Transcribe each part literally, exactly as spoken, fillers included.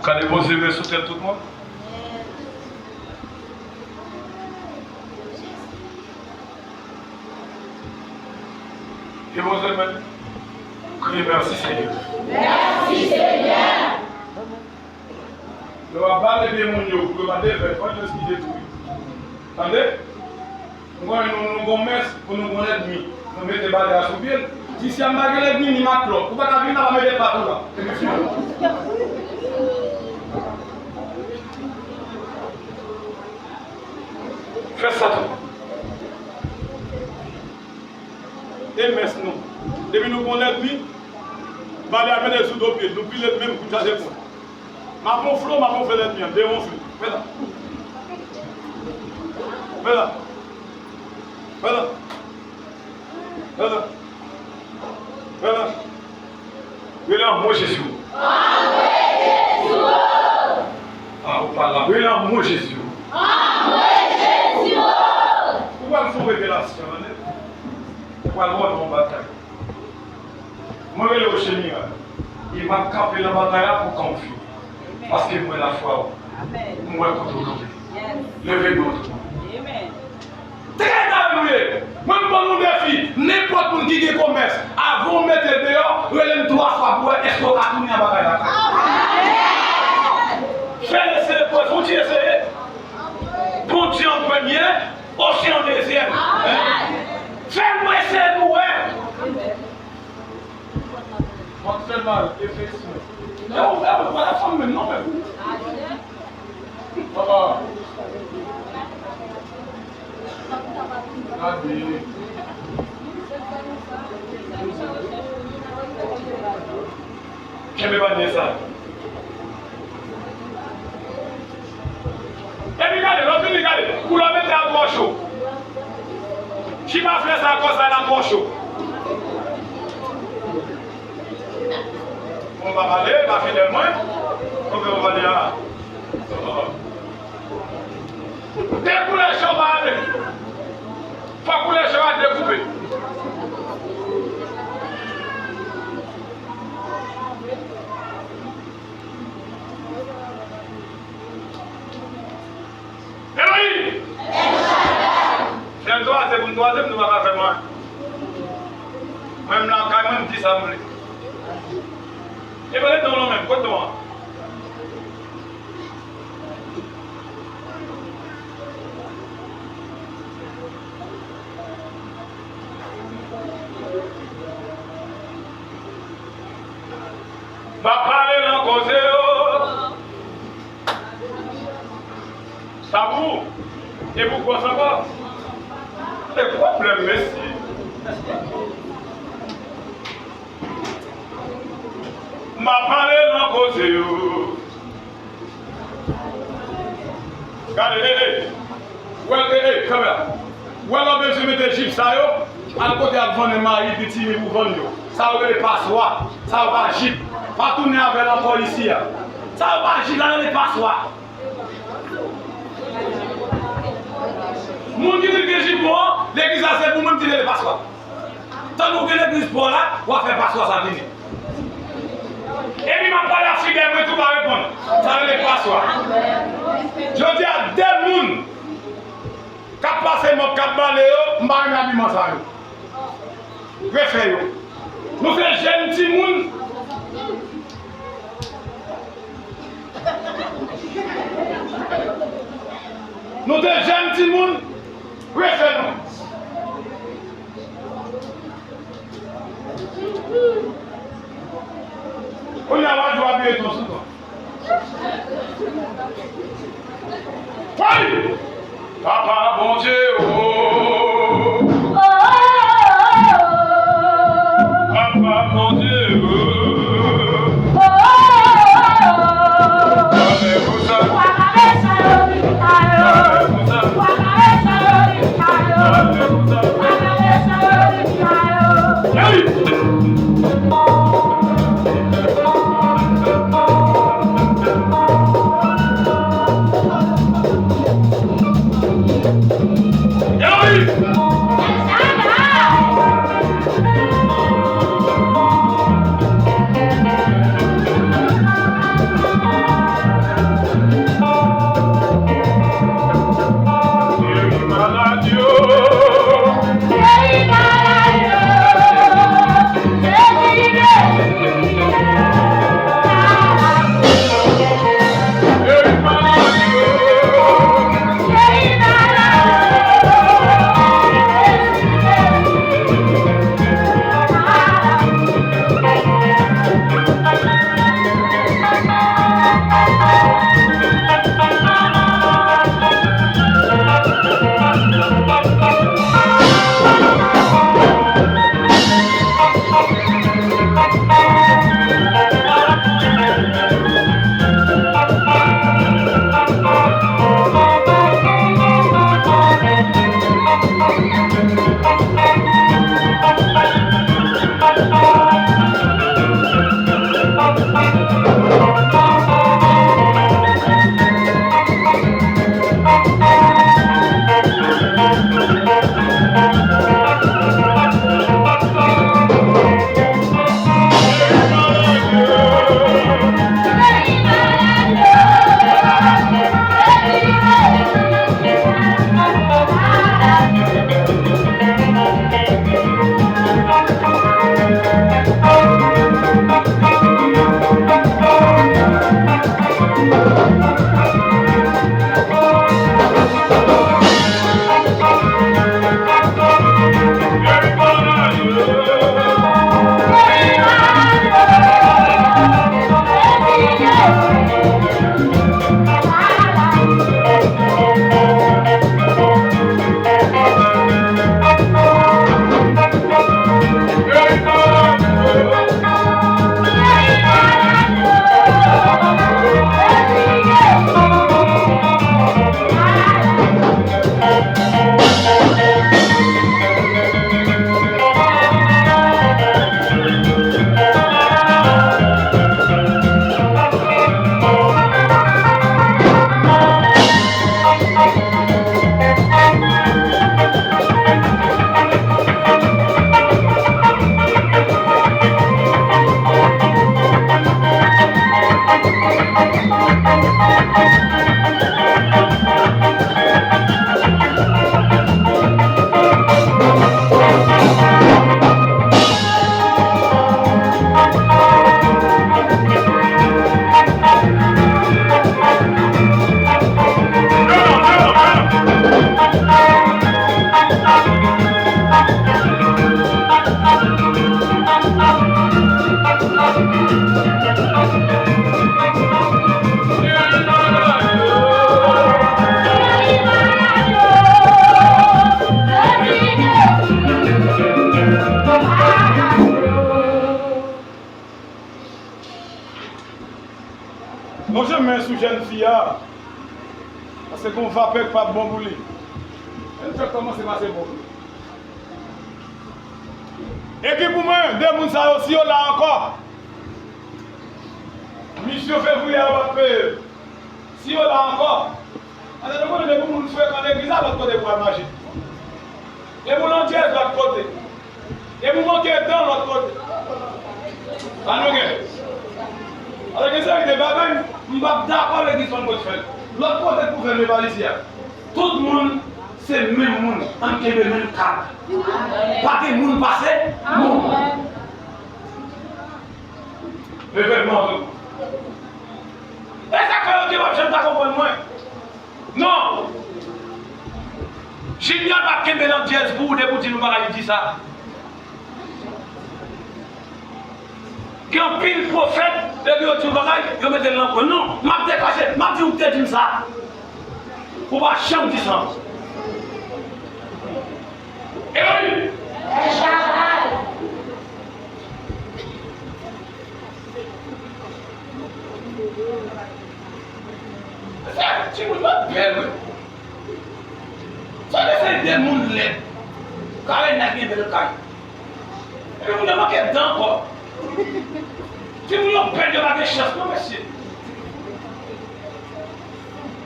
Ka depoze men sou tèt tout moun. Depoze men. Kriye, mèsi, Senyè. Mèsi, Senyè. Lè w ap bale de moun yo, pou yo pa devèt, fò yo eskize tou wi. Tande? Nou konnen nou, nou gon mès, pou nou gon lènmi. Nou mete bale a sou pye l. Di, si a m pa gen lènmi, ni matlòt. Ou pa ka vin la, pa mete pat ou la. Fè sa tou. E mès nou. Depi nou gon lènmi, bale a mete sou do pye l, nou pile l menm kou chaje pon. M ap wonfle w, m ap wonfle lènmi an, dewonfle. Fè sa. Fè sa. Fè sa. Fè sa. Fè sa. Rele anmwe Jezi. Anmwe Jezi. Ah, ou pa la. Rele anmwe Jezi. Anmwe Jezi. Ou pral fè yon revelasyon, tande. Ou pral wè yon batay. Mwen rele w Chemiral. E m ap kanpe nan batay la pou kan w fini. Paske m wè lafwa w. M wè kote w kanpe. Leve men w tou. Trè alelouya! Mwen m ban nou defi. Nenpòt moun ki gen komès, avan w mete l deyò, rele m twa fwa pou wè èske w ka tounen an batay la. Fè l eseye pou wè, fè yon ti eseye. Bondye an premye, Osi an dezyèm. Fè mwen eseye pou wè. M ap fè mal, efektivman. Lè w, lè w, pa la fanm menm, non, menm. Papa. Gade. Kenbe panye sa. Epi gade, lè w fini gade, koulè w mete a twò cho. Chita flè sa kò sa la twò cho. Bon, pa pale, pa fidèl mwen. Konbyen w pale a? De koulè cho pa ale. Fò koulè cho a dekoupe. Eloyi! Fè m twaze pou m twaze m, nou pa ka fè mwen. Mwen m lakay mwen, m di sa m vle. E pa ret non, non, menm, kot non an? M ap pale nan koze yo. Sa pou ou? E pou kòs ankò? E pwoblèm, mesi. M ap pale nan koze yo. Gade, e, e. Wè, e, e, kanmè. Wè lè w bezwen mete jip sa yo, al kote y ap vann mayi pitimi pou vann yo. Sa yo rele paswa. Sa yo pa jip. Pa tounen avè l ankò isi a. Sa yo pa jip, sa yo rele paswa. Moun ki di l gen jip bon an, legliz la se pou moun ki rele paswa. Tann ou gen legliz pa w la, w ap fè paswa sa vini. Epi m ap pale ak fidèl mwen tou pa reponn. Sa rele paswa. Jodi a, de moun k ap pase mòp, k ap bale yo, m pa renmen abiman sa yo. Refè yo. Nou se jèn timoun. Nou te jèn timoun, refè nou. Kounye a, w a di w abiye tou sou tou. Woy! Papa Bondye, o. Papa Bondye, o. Pale pou sa. Pale pou sa. Pale pou sa. Hey! a, paske gon vapè k p ap bon pou li. Men m fèk kòmanse pase bon. Epi pou mwen, de moun sa yo, si yo la ankò, misyon fevriye a w ap peye. Si yo la ankò, paske nou konnen depi moun frekan legliz la, lòt kote pou al mache. Depi w landyèz, lòt kote. Depi w manke dan, lòt kote. Sa nou gen. Alò, gen seri de bagay, m p ap dakò legliz fann pot fè l. Lòt kote pou fè l, men pa isi a. Tout moun se menm moun, ann kenbe menm kad. Pa gen moun pase moun. Leve men w tou. E sa k fè yo di w ap janm ta konprann mwen. Non! Junior pa kenbe landyèz pou ou depi w di nou bagay li di sa. Gen anpil pwofèt, depi yo di yon bagay, yo mete l nan kwen. Non, m ap degaje, m ap di ou k te di m sa. Ou pa janm di sa ankò. Eloyi! Sa, timoun yo bèl, wi. Sa, se de moun lèd. Kare nèg gen bèl kay. Epi moun yo manke dan ankò. Timoun yo bèl, yo pa gen chans, non, mesye.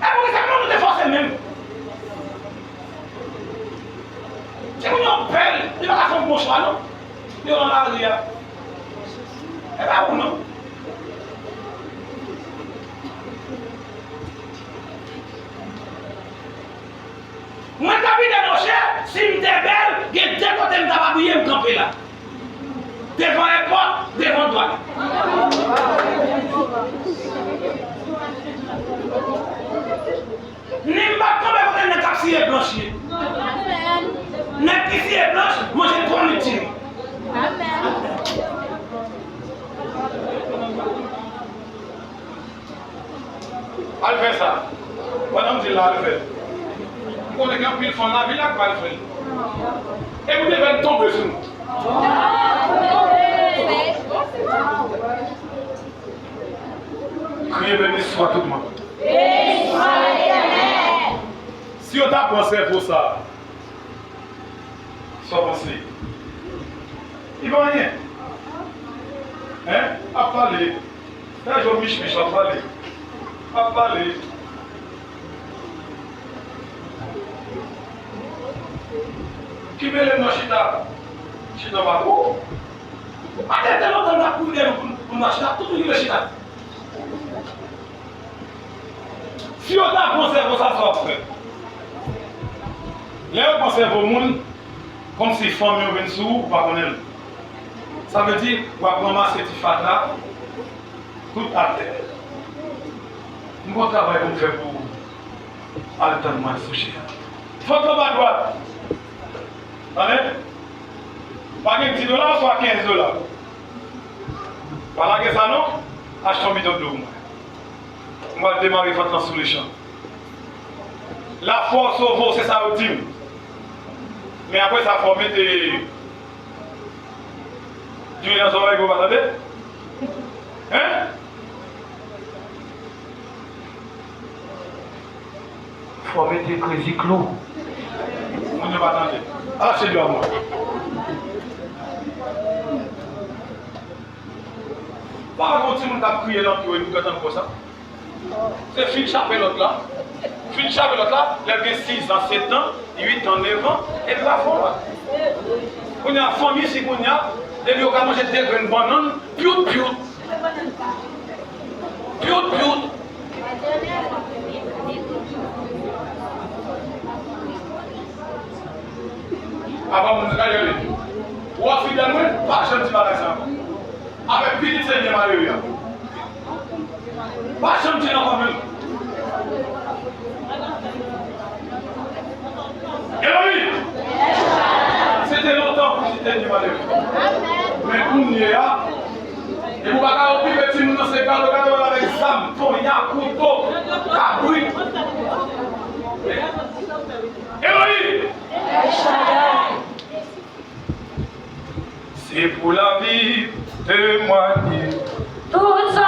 E poukisa nou te fòse menm? Timoun yo bèl, li pa ka fè yon bon chwa, non. Yo nan lari a. E pa ou, non. Mwen, kapitèn Rochè, si m te bèl, gen de kote m t ap apiye, m kanpe la. Devan èpòt, devan dwàn. Ni m p ap kanpe kote nèg k ap siye planch ye. Nèg ki siye planch, manje twò minit tire. Al fè sa. Pandan m di l la, al fè l. M konnen gen anpil fanm lavil la k pral fè l. E pou te fè l tonbe sou nou. Kriye, beniswa tout moun. Si yo ta pran sèvo sa a, sa w panse? Li pa anyen. Hein? Ap pale. Fè jò michmich, ap pale. Ap pale. Ki mele m nan chita? Chita pa gwo. Atè te lontan n ap kouri dèyè nou pou, pou n mache la, tout moun ki vle chita. Si yo ta pran sèvo sa, sa w ap fè? Lè yo pran sèvo moun, kòmsi fanmi w vin sou ou, ou pa konnen l. Sa vle di, w ap ranmase ti fatra, tout atè. M gon travay pou m fè pou ou. Al tann mwen sou chè a. Fòt lan pa dwat. Tande? Pa gen di dola, swa kenz dola. Pa lage sa non. Achte yon bidon dlo pou mwen. Mwen al demare vant lan sou lechan. Lafwa w sove w, se sa yo di m. Men apre sa, fò w mete diri nan zòrèy pou w pa tande. Hein? Fò w mete krezi klou. Moun yo pa tande. Ala se dwa mwen. Pa gen yon timoun k ap kriye nan pye w epi w gentan pran sa. Se fin chape lòt la. Fin chape lòt la, lè l gen sis an, sèt an, uit an, nèf an, epi l ap fè yon lòt. Kounye a, fanmi isi kounye a, depi yo ka manje de grenn bannann, pyout, pyout. Pyout, pyout. Apa moun gade li. Ou wè fidèl mwen, pa janm di bagay sa ankò. Avèk pitit se byen malere a. Pa janm di l ankò menm. Eloyi! Se te lontan pou pitit te byen malere. Men kounye a, depi w pa ka okipe timoun nan, se gade, gade w avèk zam, ponya, kouto, kabrit. Eloyi! Se pou lavi temwaye. Tout sa